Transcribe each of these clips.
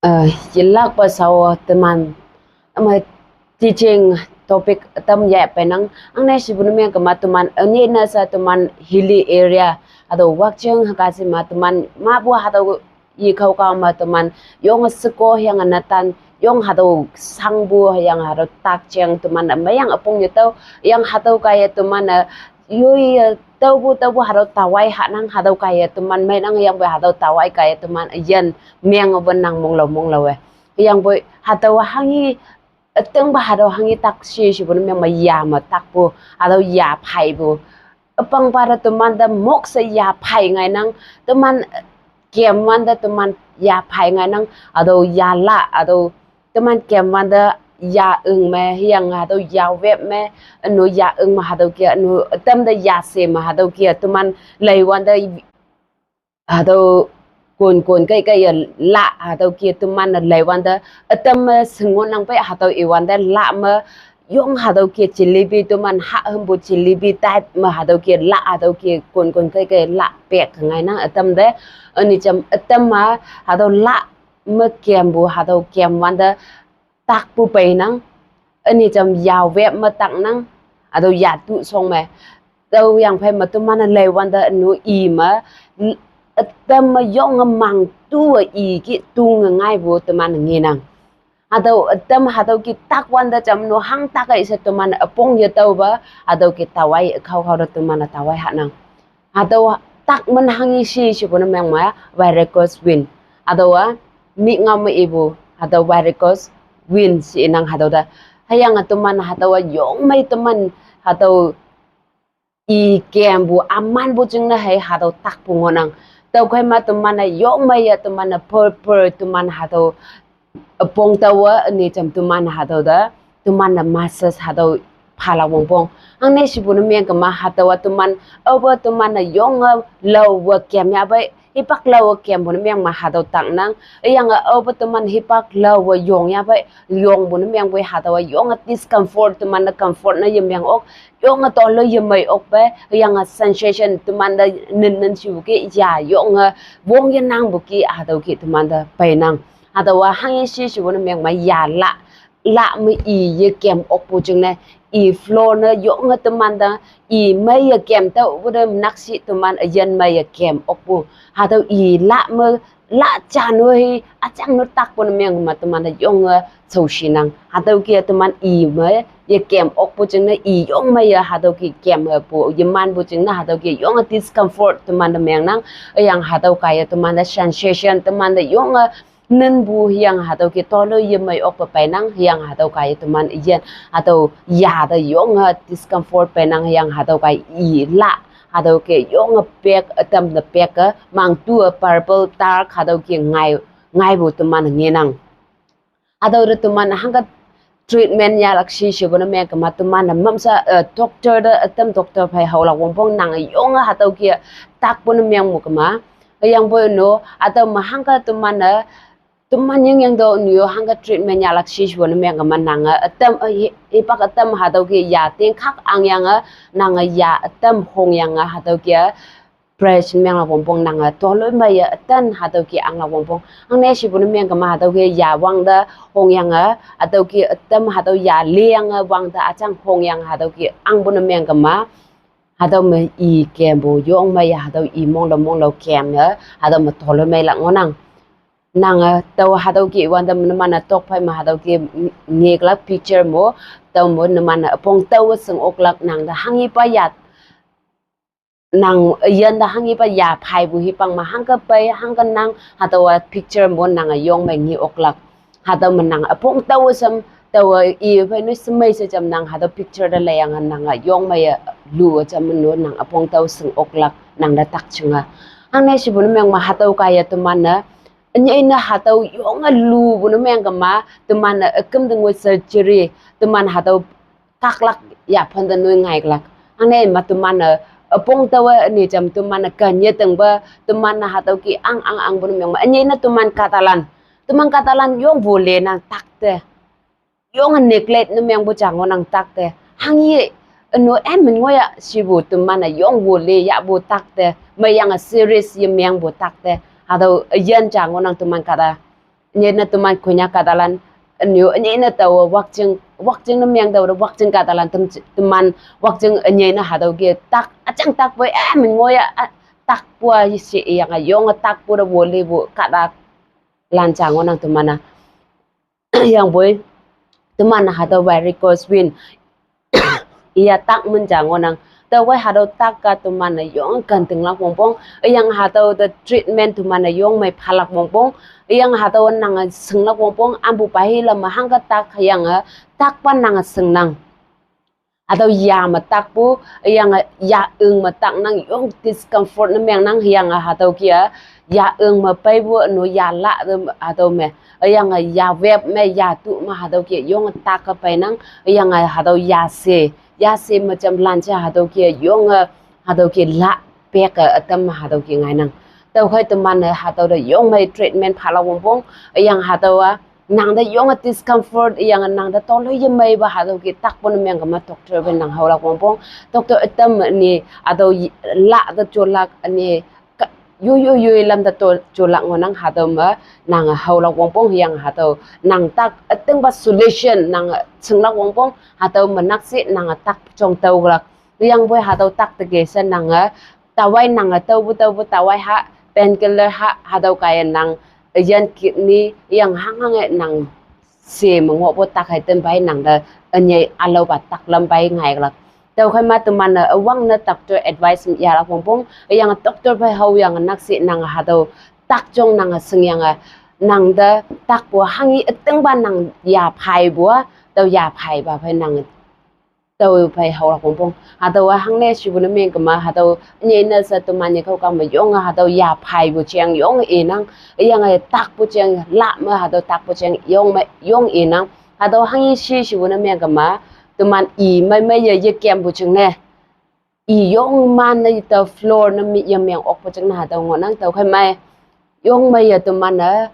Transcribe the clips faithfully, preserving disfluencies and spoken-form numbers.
Uh, yelak pa sao teman ama teaching topic tam ya penang angne sibun meng kema teman anye na sa teman hilly area atau wakcheng hakasi ma teman mabu hatau yi kau kau ma teman yong seko yang natan yong hatau sangbu yang hatau takcheng teman mayang apong yetau yang hatau kaya teman uh, yoi uh, taubu taubu hatau tawai hanang hatau kaya teman mainang yang be hatau tawai kaya teman yen meng benang monglo monglo eh. Yang boi hatau hangi eteng ba hatau hangi tak si si bu meng ma ya ma tak bu hatau ya phai bu. Epang para teman da mok se ya phai ngai nang teman kem wan da teman ya phai ngai nang hatau ya la hatau teman kem wan da ya eng me yang hatau ya wep me anu ya eng ma hatau kia anu tem da ya se ma hatau kia teman lei wan da hatau kun kun kai kai ya la hatau kia teman na lei wan da atam ma sengon nang pe hatau i wan da la ma yong hatau kia jelebi teman ha hembu jelebi type ma hatau kia la hatau kia kun kun kai kai la pek ngai nang atam da ani jam atam ma hatau la ma kem bu hatau kem wan da tak bu pai nang ani jam ya wep ma tak nang hatau ya tu song me tau yang phai ma teman lei wan da anu i ma atam ma yong mang tu i ki tu ngai bu teman ngi nang. Hatau atam hatau ki tak wan da jam nu hang tak ai se teman apong yetau ba hatau ki tawai khau khau da teman tawai hanang. Hatau tak men hangi si si bu meng ma varicose vein. Hatau a mi ngam ma ibu hatau varicose vein si inang hatau da. Hayang teman hatau a yong mai teman hatau i kem bu aman bu jing na hai hatau tak bu ngonang. Tau kai ma teman na yong mai ya teman na purple teman hatau apong tau a ani jam teman hatau da teman na masas hatau phala wong pong. Angne si bu meng kema hatau a teman over teman na yong a lau wa kem ya bai hipak lau wa kem bu meng ma hatau tak nang. Yang a over teman hipak lau wa yong ya bai yong bu meng bai hatau a yong a discomfort teman na comfort na yem yang ok yong a tolo yem mai ok bai yang a sensation teman da nen nen si bu ki ya yong a wong ya nang bu ki hatau ki teman da pai nang. Hatau a hangi si si bu meng ma ya la la ma i ye kem ok bu jing ne i floor na yong a teman da i mai ya kem tau bu da nak si teman a yen mai ya kem ok bu hatau i la ma la cha nu hi achang nu tak bu meng ma teman da yong a chau si nang hatau kia teman i ma ya kem ok bu jing na i yong mai ya hatau ki kem ha bu yeman bu jing na hatau ki yong a discomfort teman da meng nang yang hatau kaya teman da sensation teman da yong a nen bu yang hatau ki tolo yem mai ok pa pai nang yang hatau kaya teman yen hatau ya da yong a discomfort pai nang yang hatau kai i la hatau ke yong a pek atam da pek a mang tu a purple dark hatau ke ngai ngai bu teman ngi nang. Hatau da teman hang ka treatment ya lak si si bu meng kema teman na mam sa uh, doctor da atam doctor phai hau lak wong pong nang yong a hatau kia tak bu meng mu kema. Yang bu no hatau ma hang ka teman na teman yang yang do nyu hang ka treatment ya lak si si bu meng kema nang a atam uh, hi- hipak atam hatau kia ya ting khak ang yang a nang a ya atam hong yang a hatau kia press meng la wong pong nang a tolo mai ya atan hatau ki ang la wong pong. Angne si bu meng kema hatau ki ya wang da hong yang a hatau ki atam hatau ya le yang a wang da achang hong yang hatau ki ang bu meng kema. Hatau ma i kem bu yong mai ya hatau i mong lo mong lo kem ya hatau ma tolo mai la ngonang. Nang a tau hatau ki wan da mana tok phai ma hatau ki ngi la picture mo tau mo mana apong tau seng ok lak nang da hangi pa ya nang yen da hangi pa ya phai bu hi pang ma hang ka pai hang ka nang hatau a picture mo nang a yong mai ngi ok lak. Hatau ma nang apong tau sam tau a i phai nu semai se jam nang hatau picture da la yang nang a yong mai a lu a jam nu nang apong tau seng ok lak nang da tak chunga. Hang ne si bu meng ma hatau kaya teman na anya ina hatau yong a lu bu meng kema teman na akem deng surgery teman hatau kaklak ya phan da nui ngai klak. Angne ma teman na apong tau a ani jam teman na ka nye teng ba teman na hatau ki ang ang ang bu meng ma anye na teman katalan. Teman katalan yong bu le nang tak te. Yong a neglect na meng bu jang nang tak te. Hang ye anu em men ngoya si bu teman na yong bu le ya bu tak te. Ma yang a serious ye meng bu tak te. Hatau yan jang nang teman kata. Nyi ne teman Konyak kahtalan, nyu, nyi ne tao wakjing, wakjing ne meng tao wakjing kahtalan tem, teman wakjing nyi ne hatüo ke tak, ajang tak poi, eh, men ngoya, ah, tak pua isi yang yong tak pu de wole bu kahta lan jang ngohnang teman-a. Yangpoi, teman hatüo varicose vein. Iya tak men jang ngohnang. Tüokhei hatüo tak-a teman-e yong kan tinglak wongpong. Hüyange hatüo te treatment teman-e yong mei phalak wongpong. Hüyange hatüo nange shinglak wongpong. Ampu pahila me hangke tak hüyange tak pa nange shingnang. Hatüo ya me takpu, hüyange ya ing me taknang yong discomfort ne mengnang hüyange hatüo ke-a, ya ing me peipu no ya la te hatüo me, hüyange ya wep me ya tu me hatüo ke yong tak-e peinang, hüyange hatüo ya she, ya she me jam lan ja hatüo ke yonge, hatüo ke la pek-e ütam me hatüo ke ngainang. Tüokhei teman-e hatüo te yong mei treatment phalak wongpong, hüyange hatüo-a, nang te yonge discomfort, hüyange nang te toloimeipa hatüo ke takpu ne mengkema doctor pe nang haolak wongpong, doctor ütam ni hatüo la te jolak ni ka, yoi yoi yoi lam te to jolak ngohnang hatüo me nang haolak wongpong hüyange hatüo nang tak ütingpa solution nang shinglak wongpong hatüo me nakshih nang tak jong tüolak. Hüyangpoi hatüo tak te ke she nange, tawai nange tüopu tüopu tawai ha, painkiller ha, hatüo kaiye nang, üyin kidney, hüyange hanghange nang she me ngohpu tak hei ten pei nang te, ünyei ülaopa tak lam pei ngailak. Tüokhei ma teman-e üwangne doctor advice yahlak wongpong, hüyange doctor phei haoyange nakshih nange hatüo tak jong nange shingyange, nang te takpu hanghi ütingpa nang ya phaipu-a, tüo ya phaipa phei nang tüo phei haolak wongpong. Hatüowa hangne shipu ne mengkema hatüo nyei ne she teman nyei khao kang me yonge hatüo ya phaipu jeng yong inang, hüyange takpu jeng la me hatüo takpu jeng yong me yong inang. Hatüo hanghi shi shipu ne mengkema teman i mei meiye yekempu jingne, i yong man ne tüo floor ne me yemeng okpu jingne hatüo ngohnang. Tüokhei mei yong meiye teman-e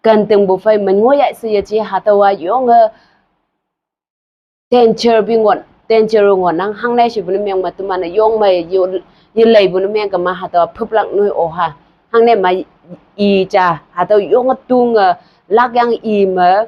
kan tingpu phei men ngoya she yeji hatüowa yonge danger pi ngoh, danger ngohnang. Hangne shipu ne meng me teman-e yong mei yo, yeleipu ne mengkema hatüo phüplak noi oha. Hangne ma i ja hatüo yonge tunge, lakyang i me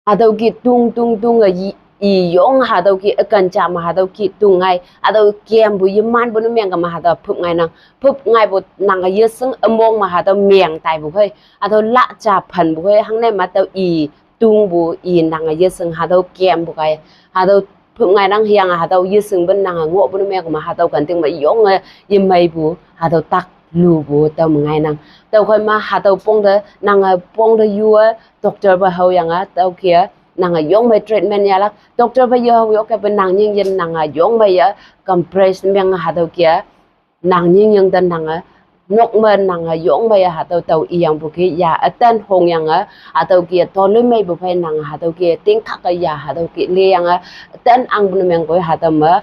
hatüo ke tung tung tunge i, i yong hatüo ke ükan ja me hatüo ke tung ngai, hatüo kempu yemanpu ne mengkema hatüo phüp ngainang. Phüp ngaipu nange yeshing ümong me hatüo meng taipu khei, hatüo la ja phanpu khei, hangne ma tüo i tungpu i nange yeshing hatüo kempu kaiye, hatüo phüp ngainang hüyange hatüo yeshing pen nange ngohpu ne mengkema hatüo kan ting me yonge yemeipu hatüo tak lupu tüo me ngainang. Tüokhei ma hatüo pong te nange pong te yu-e doctor phei haoyange tüo ke-a nange yong mei treatment yahlak. Doctor phei yahao yok kepe nang nyingyin nange yong meiye compress meng hatüo ke-a nang nyingyin te nange nok me nange yong meiye hatüo tao iyangpu ke ya ütan hongyange, hatüo ke toloimeipu phei nange hatüo ke tingkak-e ya hatüo ke leyange, ütan angpu ne mengkoi hatüo me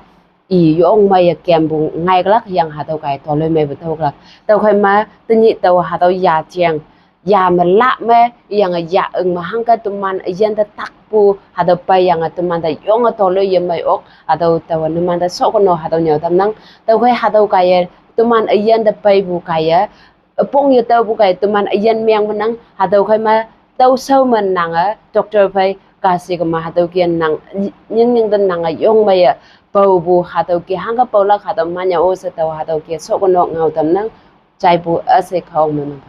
i yong meiye kempu ngaiklak hüyange hatüo kaiye toloimeipu tüoklak. Tüokhei ma tenyih tao hatüo ya jeng, ya me la me, hüyange ya ing me hangke teman üyin te takpu hatüo peiyange teman te yonge toloi yemei ok, hatüo taowa numan te shokono hatüo nyüo tamnang. Tüokhei hatüo kaiye teman üyin te peipu kaiye, üpong yetaopu kaiye teman üyin meng me nang, hatüo khei ma tüo shao me nange doctor phei kahshi kema hatüo ke nang nyingnying te nange yong meiye paopu hatüo ke hangke paolak hatüo manya o she tao hatüo ke shokono ngao tamnang. Jaipu üshei khao me nang.